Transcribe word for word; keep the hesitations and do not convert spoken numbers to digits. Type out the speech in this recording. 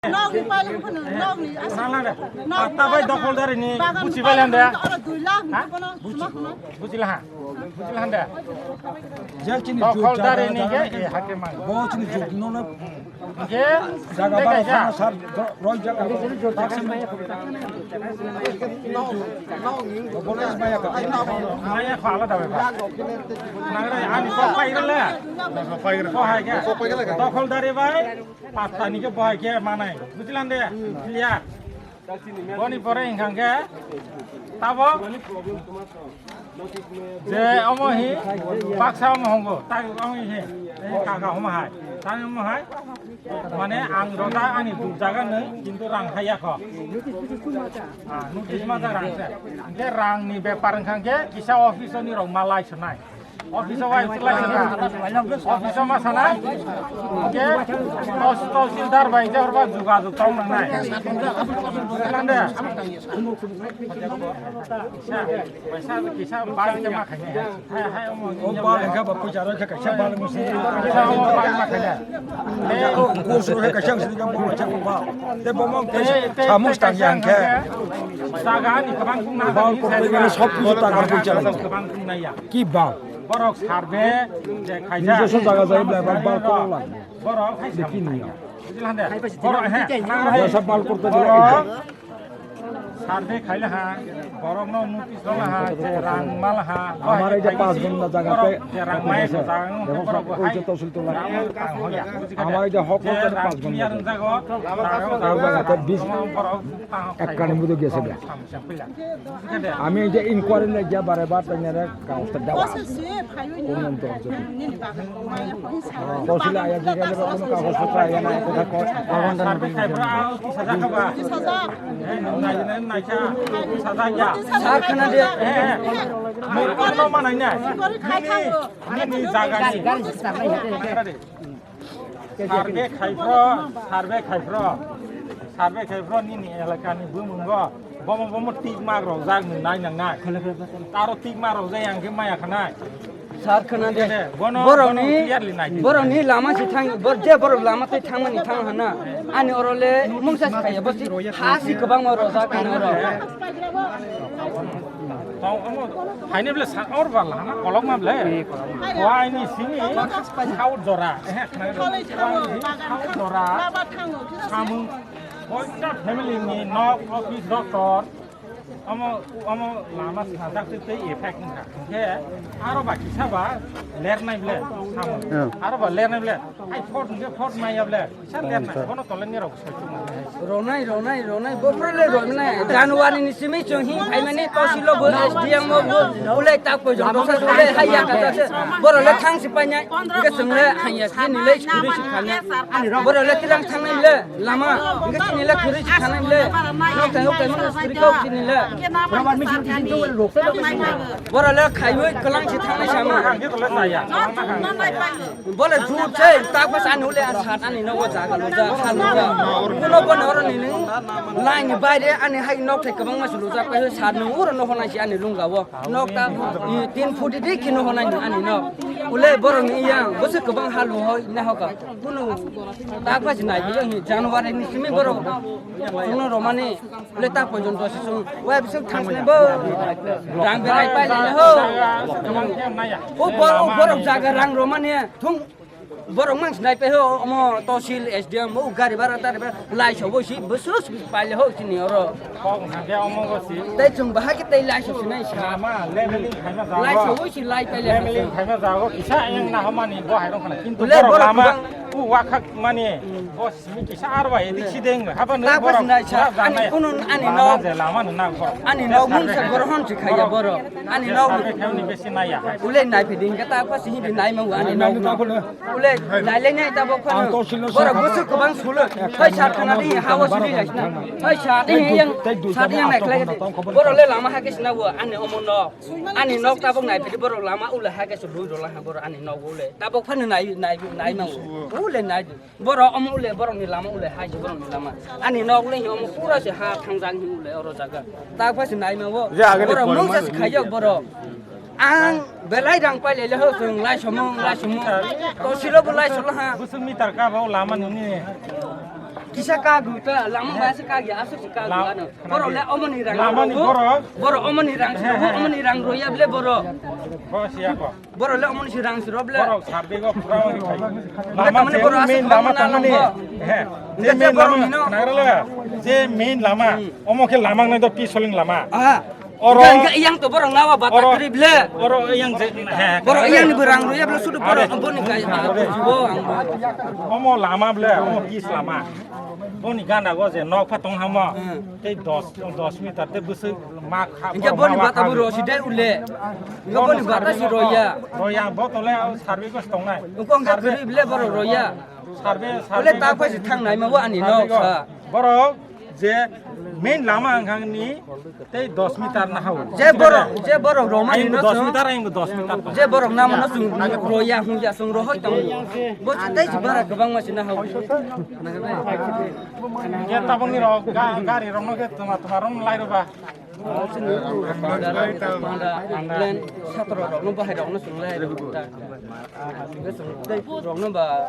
Nokni pailung phano, nokni aswk. Nang lang de. Nok patta bai pailung dokholdari ni bagan buchi pailung bai lang de. Oro dui lakh ni bono suma khna. Buchi la ha. Buchi la han de. Je chini jur jaga, dokholdari ni jaga ge, e, hake mang. Bo chini jur no na. Ge, jaga de ba ga ja. Khana sar roi jaga. Bo le maya ka. Maya khala da ba. Nang re ani ko pai re le. Ko pai re. Ko hai ge. Ko pai re. Dokholdari bai. Patta ni khe bohai khe manai. Bujilan de? Clear. Boni pore hingkang khe tabo je omo hi baksa omo hongo. Tak omo hi. Hi kaka omo hai. Tak omo hai. Mane ang rota ani duk jaga nung kintu rang haya kho. Ah, notice ma jaga rang se. Hingke rang ni bepar hingkang khe kisa office ni rok malai sonai. Office o bai utlai saka. Office o ma sana. Ke tos-, tosildar bai je horba jogajog tong nangnai. Nang de. Kisa, kisa bai ke ma khainai. Hai, hai, omo. O ba lengkha ba puja ro kha kaisa ba lengkha. Kisa omo bai ma khainai. Ko, ko suru kha kaisa sini ka bo kaisa ko ba. Te bo mo te, te, samung te stang kaisa yang khe. Jaga ni kwbang tong na. Ba ko pe sob kisu ta ka puja. Kwbang tong na ya. Ki ba? Borok survey je khaijak. Nijoswo jaga jai bla ba, ba kok lai. Borok hai survey khaijak. Bujila hande? Borok, he, nang he. Jasa bal korte borok survey khaila ha, borok no notice rwla ha, je rang mal ha, amar ei je panch ghonta jaga borok te je rang mai jaga no borok hai. Amar ei je hok je korte rang panch ghonta jaga. Jaga te bis borok tang ek kani mudo gese bla. Ami je inquiry le je bare bar tanya re kaus ta dawa. Kono to je. Kosila aya je ga kono kaus ta aya na ko ta ko. Sar khana de. Ni jaga ni. Survey khaipro, survey khaipro, survey khaipro nini elakani bumungo, bomo, bomo tik mark rok jak ni nai nang nai. Taro tik mark rok jak yang khe maya khanai. Sar khana de. Bono, borok ni, bono clearly nai di. Borok ni lama si thang, bor-, je borok lama tei thangmani thang hana. Ani oro le mungsa si khaya, bo si ha si kwbangma rojak ani oro. Tong omo haini ble sa or bal hana kolok ma ble. Wa ini sini saut jora. Eh, saut jora. Samung. Koita family ni nok office doctor. Omo, omo lama sajak tei tei effect wngkha. Hingke aro ba kisa ba lernai ble samung. Aro ba lernai ble. Hai phot hingke phot maya ble. Kisa lernai. Bono tole ni rok. Ronai, ronai, ronai, bo pura le ronai. January ni simi chwng hing phaimani, tosi lo bo S D M o bo, ulai tak poi jong dosa ulai hai ya kata se. Boro le thang si painai, ke chwng le hai ya, ke ni le khuri si khanai. Boro le tirang thangnai le, lama, ke chini le khuri si khanai le. Nok thang, nok thang, nok khuri kok chini le. Boro le khaiwi kwlang si thangnai sama. Bole jur se, tak pas ani ule sat ani no jaga lo ja, ha lo ja. Kuno bo noro ni ni, lai ni baire ani hai nok thai kwbangma se lo ja, pai sat no uro no honai si ani lung ga wo. Nok ta, i, tin phuti di kino honai ni ani nok. Ule borok ni yang, bo se kwbang ha lo hoi na hoka. Kuno tak pas nai bi ni January ni simi borok. Kuno romani. Ule ta porjonto se song, wa bising thang sini bo. Rang berai pai le ho. O bo, o borok jaga rang romani thung. Borok mang sinai pe ho, omo tosil S D M, o gari bara tari bara, lai so bo si, bo sus pai le ho sini oro. Kok hake omo go si. Tai chung bahai ke tai lai so sinai sa. Lama, leveling khaima jago. Lai so bo si lai pai le. Leveling khaima jago, kisa yang na homani bo hai rong khana. Kintu ule borok borok lama, kubang. U wakhak mani, bo Simi kisa arwa edik sideng, haba nung tak borok sinai sa, borok ani janai. Kunun ani lama nok, je lama nung nang borok. Ani nok mung sa borok hon si khaya borok. Ani nok. Kami besi naya. Ule nai piding kata apa sih di nai mau ani nok. Ule nai le nai ta bok kono. Borok busu kubang sulu. Hai sat kana di hawa suli lai sina. Hai sat yang sat yang nai khlai. Borok le lama hake sina bo ani omo nok. Ani nok ta bok nai pidi borok lama ule hake sulu dola ha borok ani nok ule. Ta bok phani nai nai nai mau. Ule nai. Borok omo ule, borokni lama ule, hai se borokni lama. Ani nok le omo pura se ha thangjak ni ule oro jaga. Tak phai se nai ma bo. Je age ni borok mungsa se khaiyo borok. Ang belai rang pai le le ho, chwng lai somung, lai somung. To silo bo lai solo ha. Busuk meter ka bo lama nini. Kisa kagu ta, lama ba se kagya, asuk se kagu ano. Borok le omoni rang. Lama ni borok. Borok omoni rang, he, he, he. Omoni rang roya ble borok. Bo siya ko. Borok le omoni si rang si rob le. Borok sarbe go pura wani khai. Lama tamani te borok main asuk lama lama tangmani. He. Te main lama nang. Nagra laga. Je main lama. Hmm. Omo khe lama nai do pisoling lama. Aha. Oro, hingke, hingke iyang to borok nawa bata oro, kwrwi ble. Oro iyang je, he, borok iyang ni borang rwya ble sudu borok are, boni kai, are. Bo ang bo. Omo lama ble, omo pis lama. Boni gana go je nok pha tong hamo. Hmm. Tei dos, dos meter tei bwswk ma kha, hingke borok boni ma bata kha bo ro si dai ule. Hingke boni bata si roya. Roya bo tole o sarbe go tongnai. Uko hingke kwrwi ble borok roya. Sarbe, ule sarbe ta go. Paisi thang nai ma bo ani nok sa. Borok je main lama hwnkhani tei dos meter na hao. Je borok, je borok romani no dos meter, ayang dos meter. Je borok namo no chung roya hung ya chung rohoi tong. Bo tei si bara kwbang ma si na hao. Je tabang ni rok ga-, gari rok no ke tuma tuma rom lai ro ba. Sini panda, panda, ambulance, satro rok no bahai rok no chung lai ro. Rokno ba,